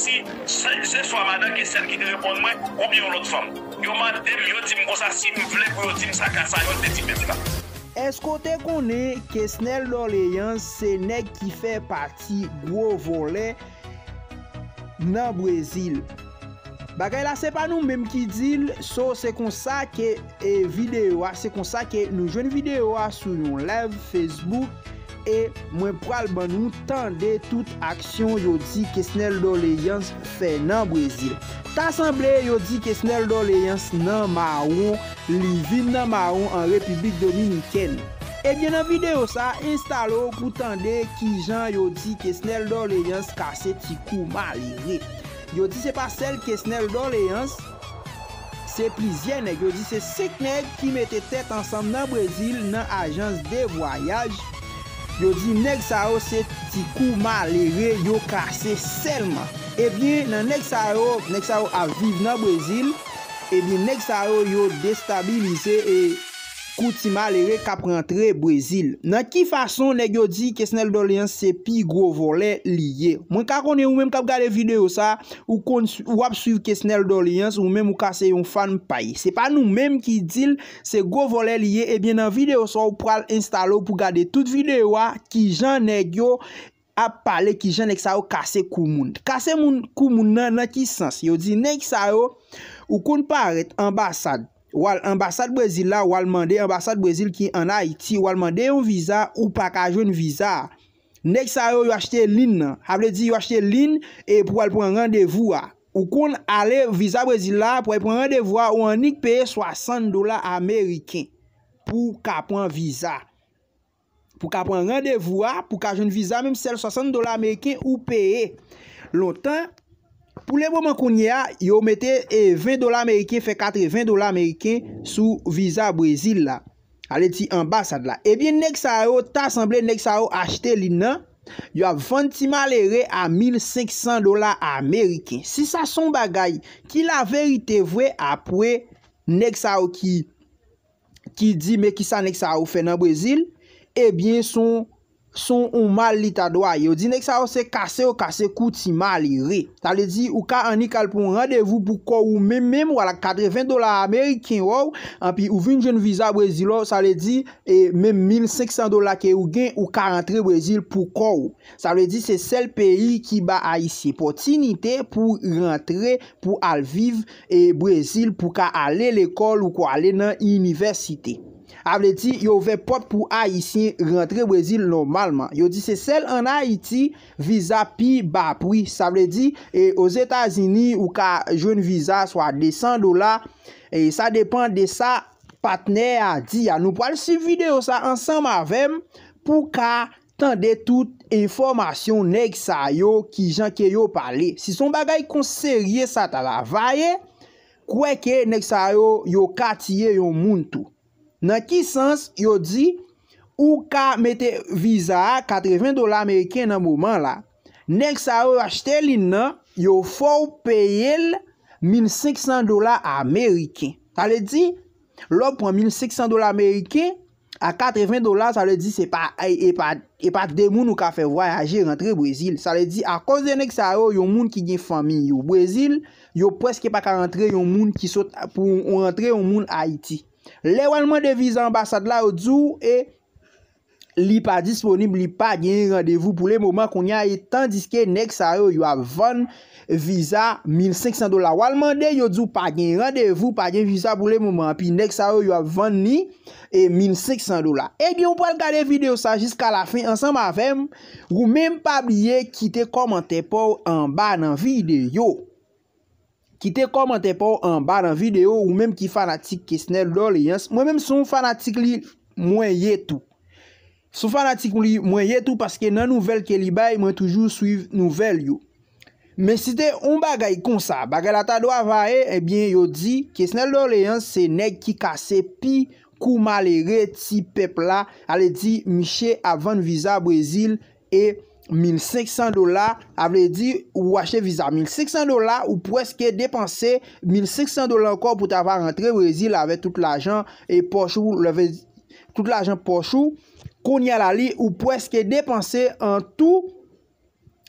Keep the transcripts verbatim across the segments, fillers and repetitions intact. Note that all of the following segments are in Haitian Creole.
Si se, se swa madan Kesnel ki te reponn mwen, oubyen yon lòt fanm. Yo mande m, yo di m konsa, si m vle pou yo di m sa ka sa yo te di pèp la. Èske w te konnen Kesnel Dorléans se nèg ki fè pati gwo vòlè nan Brezil? Bagay la se pa nou menm ki di l, so se konsa ke e videyo a, se konsa ke nou jwenn videyo a sou yon live Facebook, e mwen pral ban nou tande tout aksyon yo di Kesnel Dorléans fè nan Brezil. Ta sanble yo di Kesnel Dorléans nan mawon, li vin nan mawon an Repiblik Dominikèn. Ebyen, nan videyo sa, enstale w pou tande kijan yo di Kesnel Dorléans kase ti kou malere. Yo di se pa sèl Kesnel Dorléans, se plizyè nèg. Yo di se senk nèg ki mete tèt ansanm nan Brezil nan ajans de vwayaj. Yo di nèg sa yo se ti kou malere yo kase sèlman. Ebyen, nan nèg sa yo, nèg sa yo ap viv nan Brezil. Ebyen, nèg sa yo, yo destabilize e kou ti malere k ap rantre Brezil. Nan ki fason nèg yo di Kesnel Dorléans se pi gwo vòlè li ye? Mwen ka konnen ou menm k ap gade videyo sa, ou konn, w ap swiv Kesnel Dorléans, ou menm ou ka se yon fan pa y. Se pa nou menm ki di l se gwo vòlè li ye, ebyen nan videyo sa w pral enstale w pou gade tout videyo a, kijan nèg yo ap pale, kijan nèg sa yo kase kou moun. Kase moun, kou moun nan, nan ki sans? Yo di nèg sa yo, ou konn parèt anbasad, w al anbasad Brezil la, w al mande anbasad Brezil ki ann Ayiti, w al mande yon viza, ou pa ka jwenn viza a. Nèg sa yo, yo achte lin nan. Sa vle di yo achte lin e pou al pran randevou a. Ou konn ale viza Brezil la, pou al pran randevou a, ou annik peye swasant dola ameriken pou ka pran viza. Pou ka pran randevou a, pou ka jwenn viza, menm sèl swasant dola ameriken ou peye. Lontan, pou le moman kounye a, yo mete e ven dola ameriken, fè katreven dola ameriken sou viza Brezil la. Ale ti anbasad la. Ebyen, nèg sa yo, ta sanble nèg sa yo achte lin nan, yo ap vann ti malere a mil senk san dola ameriken. Si sa se yon bagay ki laverite vre, apre nèg sa yo ki, ki di, men kisa nèg sa yo fè nan Brezil, ebyen, se yon, se yon mal li ta dwa ye. Yo di nèg sa yo se kase yo kase kou ti malere. Sa vle di, ou ka annik al pran yon randevou pou kò w ou menm menm, w al ak katreven dola ameriken w, anpi ou vin jwenn viza Brezil w, sa vle di, e menm mil senk san dola ke ou gen, ou ka rantre Brezil pou kò w. Sa vle di se sèl peyi ki ba Ayisyen pòtinite pou rantre, pou al viv e Brezil, pou ka ale lekòl ou ka ale nan inivèsite. Sa vle di yo ouvè pòt pou Ayisyen rantre Brezil nòmalman. Yo di se sèl ann Ayiti viza pi ba pri. Sa vle di, e Ozetazini, ou ka jwenn viza swa de san dola. E sa depann de sa patnè a di a. Nou pral swiv videyo sa ansanm avè m pou ka tande tout enfòmasyon nèg sa yo, kijan ke yo pale. Si se yon bagay kon serye sa ta la vaye, kwè ke nèg sa yo, yo ka tiye yon moun tou. Nan ki sans? Yo di, ou ka mete viza a katreven dola ameriken nan moman la. Nèg sa yo achte lin nan, yo fè w peye l mil senk san dola ameriken. Sa vle di, lè w pran mil senk san dola ameriken a katreven dola, sa vle di se pa, e pa, e pa de moun ou ka fè vwayaje rantre Brezil. Sa vle di, akoz de nèg sa yo, yon moun ki gen fanmi yo Brezil, yo prèske pa ka rantre yon moun ki sot pou rantre yon moun Ayiti. Lè w al mande viza anbasad la, yo di w, e li pa disponib, li pa gen randevou pou le moman kounye a, e tandiske nèg sa yo, yo ap vann viza mil senk san dola. W al mande, yo di w pa gen randevou, pa gen viza pou le moman. Anpi nèg sa yo, yo ap vann li e mil senk san dola. Ebyen, ou pral gade videyo sa jiska lafen ansanm avè m. Ou menm pa bliye kite kòmantè pa w anba nan videyo. Kite kòmantè pa w anba nan videyo, ou menm ki fanatik Kesnel Dorléans. Mwen menm se yon fanatik li mwen ye tou. Se yon fanatik li mwen ye tou, paske nan nouvèl ke li bay, mwen toujou swiv nouvèl yo. Men si te yon bagay konsa, bagay la ta dwa vaye, ebyen, yo di Kesnel Dorléans se nèg ki kase pi kou malere ti pèp la, ale di misye ap vann viza Brezil e mil senk san dola, sa vle di ou achte viza mil senk san dola, ou prèske depanse mil senk san dola ankò pou ta va rantre Brezil avèk tout lajan e pòch ou, leve tout lajan pòch ou. Kounye a la li, ou prèske depanse an tou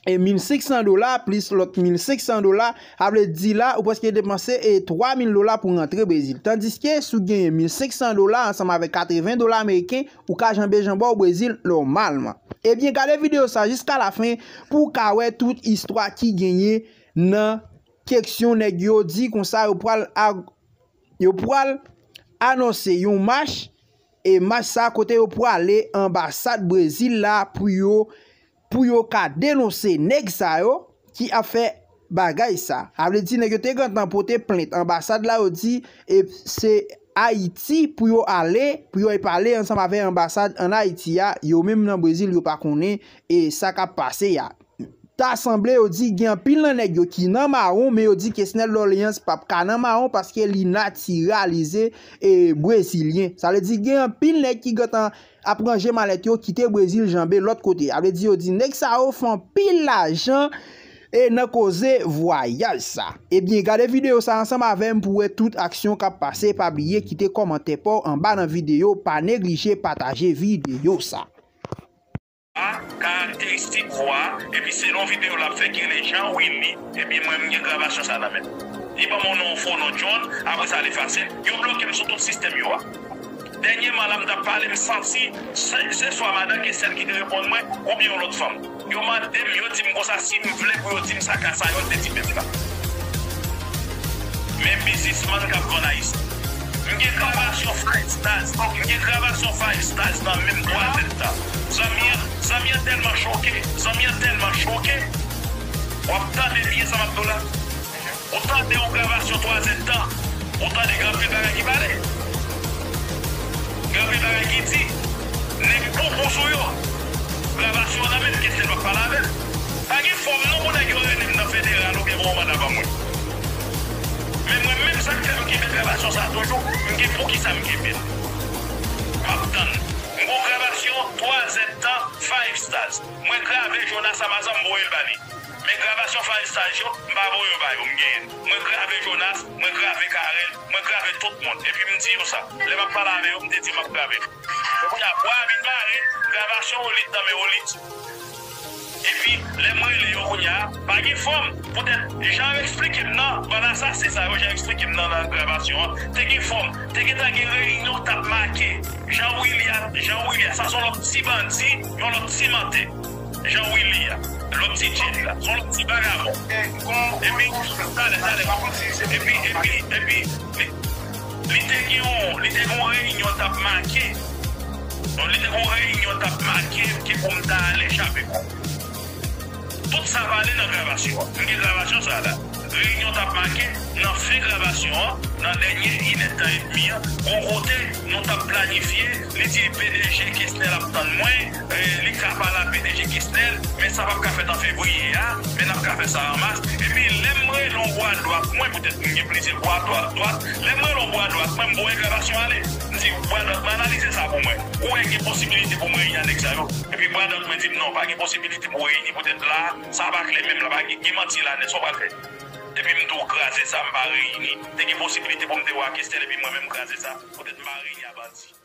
e mil senk san dola plis lòt mil senk san dola, sa vle di la ou prèske depanse e twa mil dola pou rantre Brezil. Tandiske si w genyen mil senk san dola ansanm avèk katreven dola ameriken, ou ka janbe janbè w Brezil nòmalman. Ebyen, gade videyo sa jiska lafen pou w ka wè tout istwa ki genyen nan keksyon nèg yo di konsa yo pral ag-, yo pral anonse yon mach, e mach sa kote yo prale anbasad Brezil la pou yo, pou yo ka denonse nèg sa yo ki ap fè bagay sa. Sa vle di nèg yo te gentan pote plent anbasad la, yo di e se Ayiti pou yo ale, pou yo pale ansanm avèk anbasad ann Ayiti a, yo menm nan Brezil yo pa konnen e sa k ap pase a. Ta sanble yo di gen anpil nan nèg yo ki nan mawon, men yo di Kesnel Doléance p ap ka nan mawon paske li natiralize e brezilyen. Sa vle di gen anpil nèg ki gentan ap ranje malèt yo kite Brezil janbe lòt kote. Sa vle di yo di nèg sa yo fè anpil lajan e nan koze vwayaj sa. Ebyen, gade videyo sa ansanm avè m pou wè tout aksyon k ap pase. Pa bliye kite kòmantè pa w anba nan videyo, pa neglije pataje videyo sa. A, karakteristik vwa, epi selon videyo l ap fè ki rele Jean Willy, epi mwen m gen gravasyon sa nan men m. Li ban m yon non fo, non John, apre sa l efase l. Yo bloke m sou tout sistèm yo a. Dènyèman la m t ap pale, m santi se, se swa madan Kesnel ki te reponn mwen, oubyen yon lòt fanm. Yo mande m, yo di m konsa si m vle pou yo di m sa ka sa yo te di pèp la. Men biznismann k ap vann Ayiti. M gen gravasyon Five Stars. M gen gravasyon Five Stars nan men m twa zèdtan. Zanmi an, zanmi an tèlman choke. Zanmi an tèlman choke. W ap tande byen sa m ap di w la. Ou tande yon gravasyon twa zèdtan. Ou tande gen anpil bagay ki pale. Gen anpil bagay ki di. Nèg poupou sou yo. Gravasyon an nan men m, Kesnel p ap pale avè l. Pa gen fòm non pou nèg yo rele m nan federal oubyen ba yon manda ban mwen. Men mwen menm sa k fè m kenbe gravasyon sa toujou, m gen poukisa m kenbe l. M ap tann. M gon gravasyon twa zèdtan Five Stars. Mwen grave Jonas Amazan m voye l ba li. Men gravasyon Five Stars yo, m pa voye yo ba yo, m genyen l. Mwen grave Jonas, mwen grave Carel, mwen grave tout moun. Epi m di yo sa. Lè m ap pale avè yo, m te di m ap grave. Men kounye a, bwa vin mare, gravasyon Olit nan men Olit. Epi, lè m rele yo kounye a, pa gen fòm. Poutèt, jan yo eksplike m nan, bann asasen sa yo, jan yo eksplike m nan, nan gravasyon an, te gen fòm. Te gentan gen reyinyon k t ap make. Jan Willy a, Jan Willy a, sa se yon lòt ti bandi, yon lòt ti mantè. Jan Willy a, lòt ti Djed la, se yon lòt ti vagabon. Epi, talè, talè, epi, epi, epi, li, li te gen yon, li te gen yon reyinyon l t ap make. Donk, li te gen yon reyinyon l t ap make ke pou m ta ale chape kò. Tout sa pale nan gravasyon an. M gen gravasyon sa la. Reyinyon t ap make nan fen gravasyon an, nan dènye inèdtan edmi an, gon kote nou t ap planifye, li di P D G Kesnel ap tann mwen, e, li ka pale ak P D G Kesnel, men sa p ap ka fèt an fevriye a, men n ap ka fè sa an mas. Epi lè m rele yon bwa dwat mwen, poutèt m gen plizyè bwa dwat, dwat, lè m rele yon bwa dwat mwen, m voye gravasyon ale. M di, bwa dwat mwen, analize sa pou mwen. Ou wè gen posibilite pou m reyini ak nèg sa yo? Epi bwa dwat mwen di m, non, pa gen posibilite pou w reyini, poutèt la, sa pa klè menm, la pa gen, gen manti la nèt, sa w pral fè? Epi m tou kraze sa, m pa reyini. Te gen posibilite pou m te wè ak Kesnel, epi mwen menm m kraze sa, poutèt m pa reyini a bandi.